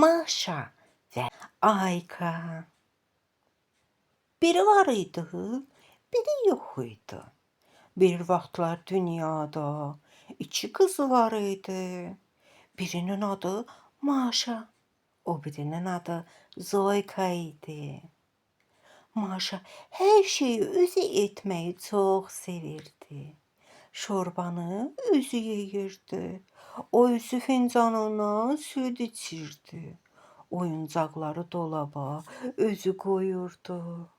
Maşa və Ayka. Biri var idi, biri yox idi. Bir vaxtlar dünyada iki qız var idi. Birinin adı Maşa, o birinin adı Zoyka idi. Maşa hər şeyi özü etməyi çox sevirdi. Şorbanı özü yeyirdi. O özü fincanından süd içirdi. Oyuncaqları dolaba özü qoyurdu.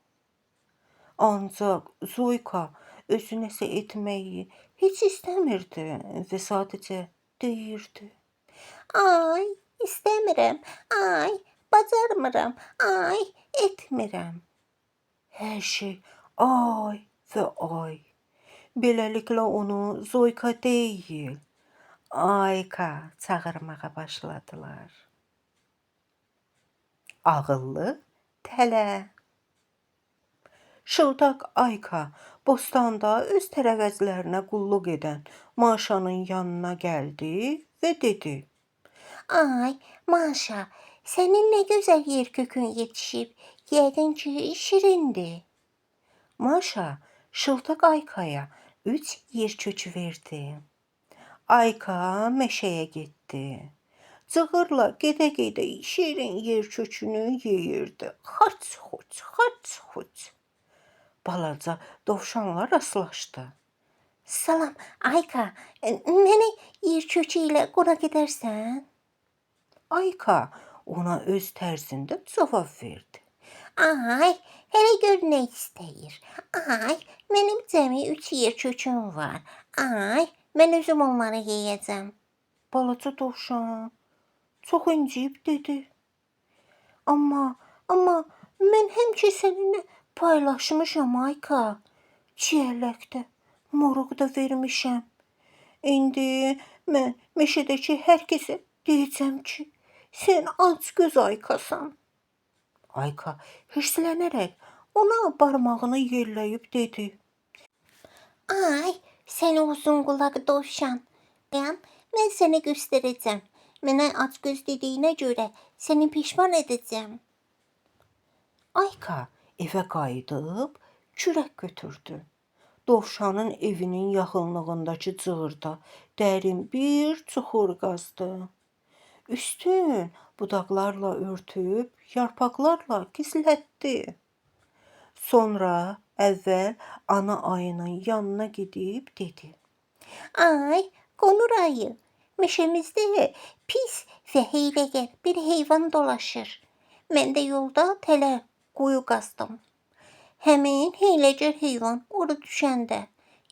Ancaq Zoyka özü nəsə etməyi heç istəmirdi və sadəcə deyirdi: Ay, istəmirəm. Ay, bacarmıram. Ay, etmirəm. Hər şey ay və ay. Beləliklə onu Zoyka deyil, Ayka çağırmağa başladılar. Ağıllı tələ. Şıltaq Ayka bostanda öz tərəvəzlərinə qulluq edən Maşanın yanına gəldi və dedi: Ay, Maşa, sənin nə gözəl yer kökün yetişib. Yəqin ki, şirindir. Maşa şıltaq Aykaya 3 yer kökü verdi. Ayka meşəyə getdi. Cığırla gedə-gedə şirin yer kökünü yeyirdi. Xaç-xuç, xaç-xuç. Balaca dovşanla rastlaşdı. Salam, Ayka, mənə yer kökü ilə qonaq edərsən? Ayka ona öz tərzində cavab verdi. Ay, hələ gör nə istəyir. Ay, mənim cəmi 3 yer köküm var. Ay, mən özüm onları yeyəcəm. Balaca dovşan çox inciyib dedi: Amma mən həmişə səninlə paylaşmışam Ayka. Çiyələk də, moruq da vermişəm. İndi mən meşədəki hər kəsə deyəcəm ki, sən acgöz Aykasan. Ayka hirslənərək ona barmağını yelləyib dedi: Ay, sən uzun qulaq dovşan. Mən sənə göstərəcəm. Mənə acgöz dediyinə görə səni peşman edəcəm. Ayka evə qayıdıb kürək götürdü. Dovşanın evinin yaxınlığındakı cığırda dərin bir çuxur qazdı. Üstün budaqlarla örtüb, yarpaqlarla gizlətdi. Sonra əvvəl ana ayının yanına gedib dedi: Ay, qonur ayı, meşəmizdə pis və hiyləgər bir heyvan dolaşır. Mən də yolda tələ quyu qazdım. Həmin hiyləgər heyvan ora düşəndə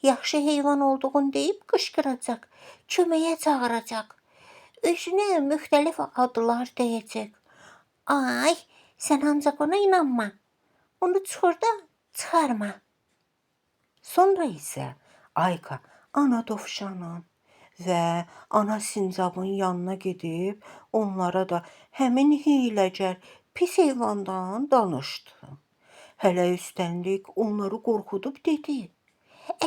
yaxşı heyvan olduğunu deyib qışqıracaq, köməyə çağıracaq. Özünə müxtəlif adlar deyəcək. Ay, sən ancaq ona inanma. Onu çuxurdan çıxarma. Sonra isə Ayka ana dovşanın və ana sincabın yanına gedib onlara da həmin hiyləgər pis heyvandan danışdı. Hələ üstənlik onları qorxudub dedi: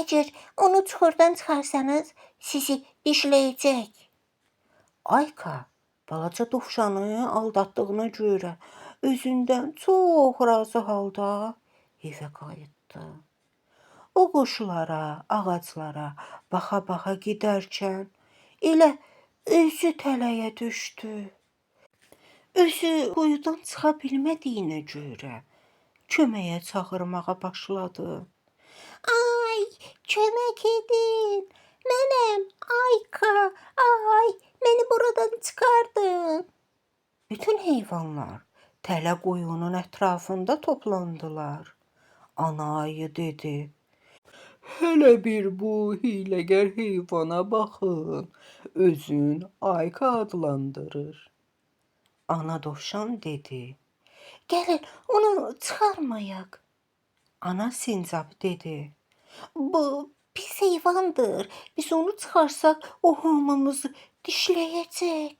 Əgər onu çuxurdan çıxarsanız, sizi dişləyəcək. Ayka balaca dovşanı aldatdığına görə özündən çox razı halda evə qayıtdı. O quşlara, ağaclara baxa-baxa gedərkən elə özü tələyə düşdü. Özü quyudan çıxa bilmədiyinə görə köməyə çağırmağa başladı. Ay, kömək edin. Mənəm Ayka. Ay, məni buradan çıxardın. Bütün heyvanlar tələ quyunun ətrafında toplandılar. Ana ayı dedi: Hələ bir bu hiyləgər heyvana baxın, özün Ayka adlandırır. Ana dovşan dedi: Gəlin, onu çıxarmayaq. Ana sincab dedi: Bu pis heyvandır. Biz onu çıxarsaq, o hamımızı dişləyəcək.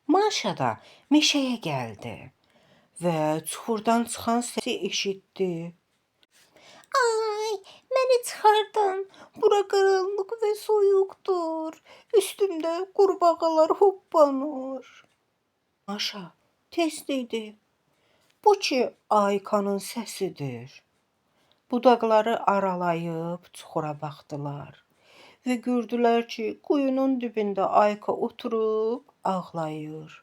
Maşa da meşəyə gəldi və çuxurdan çıxan səsi eşitdi. Ay, məni çıxardın. Bura qaranlıq və soyuqdur. Üstümdə qurbağalar hoppanır. Maşa tez dedi. Bu ki Aykanın səsidir. Budaqları aralayıb çuxura baxdılar və gördülər ki, quyunun dibində Ayka oturub ağlayır.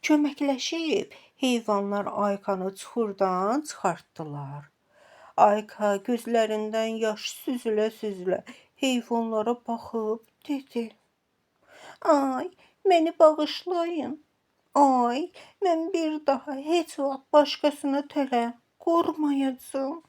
Köməkləşib heyvanlar Aykanı çuxurdan çıxartdılar. Ayka gözlərindən yaş süzülə-süzülə heyvanlara baxıb dedi: Ay, məni bağışlayın. Ay, mən bir daha heç vaxt başqasına tələ qurmayacağam.